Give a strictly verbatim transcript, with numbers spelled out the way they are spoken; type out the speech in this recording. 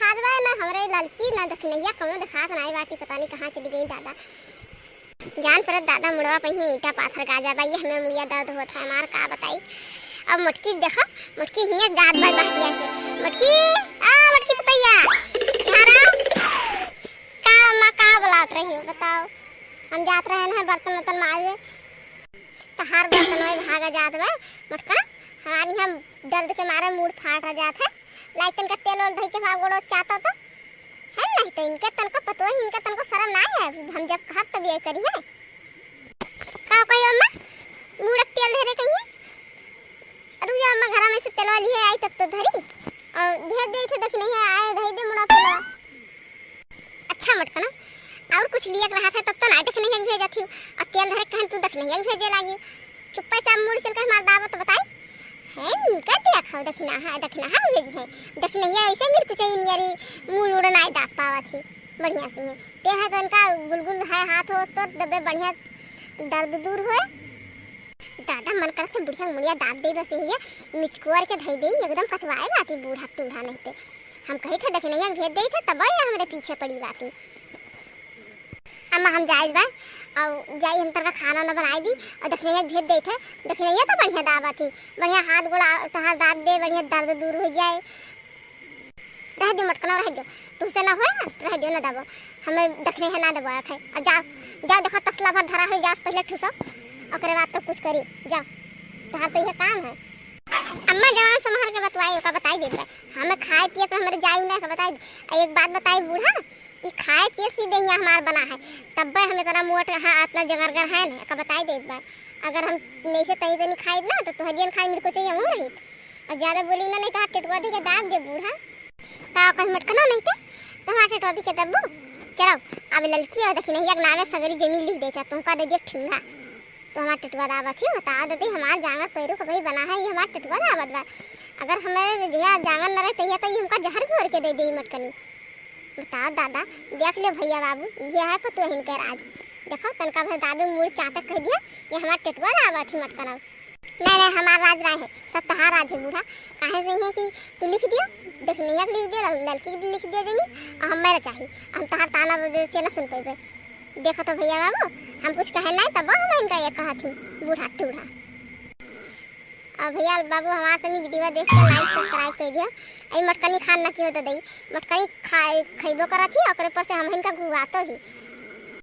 आज बा ना हमरे ललकी ना दखिनहिया कउनो देखात नाई बाटी, पता नहीं कहाँ चली गई दादा। जान परत दादा मुड़वा पे ही ईंटा पाथर गाजा बा, ये हमें मुड़िया दर्द होत है हमार, का बताई। अब मोटकी देखो, मोटकी हियाँ जात बा बहतिया से। मोटकी, आ मोटकी पतैया, यहाँ रहो। का अम्मा, का बुलात रही हो बताओ? हम जात रहे ना बर्तन वर्तन माजे, तहार बर्तन वही भागा जात बा। मोटका, हमारी हम दर्द के मारे मूड़ फाटा जात है। लाई तनका तेल ओल धई के भाग गोड़ो चाता तो है, नहीं तो इनके तनको पतोह, इनके तनको शर्म ना है। हम जब कहब तब ये करी है। का कही अम्मा, मूड़ के तेल धरे कहीं है? अरे ये अम्मा घर में से तेलवा लिए आई तब तो धरी और भेज दे थे, दखिनहिया आए धई दे मुड़ा तेलवा। अच्छा मोटकना, और कुछ लिए के रहा था तब तो ना दखिनहिया के भेजत ही, और तेल धरे कहन तू दखिनहिया के भेजे लागी। चुप्पा चाप मुड़ चल के हमार दावत बताई। है इनका दिया खाओ दखिना है, दखिना है भेजी है। दखिनहिया ऐसे मेरे कुछ ही नियर ही मूड़ उड़न आई दाब पावत ही। बढ़िया से हुए ते है तो इनका गुलगुल है हाथ हो तो दबे बढ़िया दर्द दूर होए। दादा मन करत है बुढ़िया मुड़िया दाब दे बस यही है, मिचकुअर के धई दे एकदम कचवाए बाटी बूढ़ा टूढ़ा नहीं ते। हम कही थे दखिनहिया के भेज दे थे तब ये हमरे पीछे पड़ी बाटी। अम्मा हम जाए बा और जाई हम तरका खाना ना बनाए दी और दखिनहिया के भेज दे थे। दखिनहिया तो बढ़िया दाबा थी, बढ़िया हाथ गोड़ा तहार दाब दे बढ़िया दर्द दूर हो जाए। रह दो मोटकना रह दो, तुमसे ना होए ना रह दो ना दबो, हमें दखिनहिया ना दबो है। अब जाओ जाओ देखो तसला भर धरा हो जाओ पहले ठूसो ओकरे बाद तो कुछ करी जाओ, तहार तो यह काम है। अम्मा जवान संभाल के बतवाई ओका बताई देत बा। हमें खाए पिए पे हमरे जाई ना का बताई दे। आ एक बात बताई बूढ़ा, ई खाए पिए से देहिया हमार बना है, तब्बे हम इतना मोट रहा इतना जगरगर है ना का बताई देत बा। अगर हम नहीं से तनी तनी खाई ना तो तोहर जियन खाई मेरे को चाहिए हम रही। और ज्यादा बोली ना नहीं तो हाथ टेटुआ दे के दाब दे बूढ़ा। का कहीं मटकना नहीं थे तो हमार टेटुआ दे के दबू। चलो अब ललकी और दखिनहिया के नामे सगरी जमीन लिख देता तुमका दे दिया ठिंगा। तो हमार टेटुआ दाबा थी बता देती हमार जांगर पैरू का भाई बना है ये हमार टेटुआ दाबत बा। अगर हमारे जिया जांगर न रहे तो ये तो ये हमका जहर घोर के दे दे मटकनी। बताओ दादा, देख लियो भैया बाबू, ये है फतुआ इनकर आज। देखो तनका भर दादू मूड़ चाटक कह दिया, ये हमार टेटुआ दाबा थी मटकना। नहीं नहीं हमार राज राय है, सब तहार राज है बूढ़ा। काहे से है कि तू लिख दियो, दखिनहिया के लिख दियो, ललकी के लिख दियो जमीन, और हम मेरा चाही, हम तहार ताना रोजे से ना सुन पेबे। देखो तो भैया बाबू, हम कुछ कहे नहीं तब हम इनका ये कहा थी बूढ़ा टूढ़ा। और भैया बाबू हमार तनी वीडियो देख के like subscribe कर दिया। आई मटकनी खान ना की होता दई, मटकनी खा खइबो करा थी ओकरे पर से हम इनका गुआतो ही।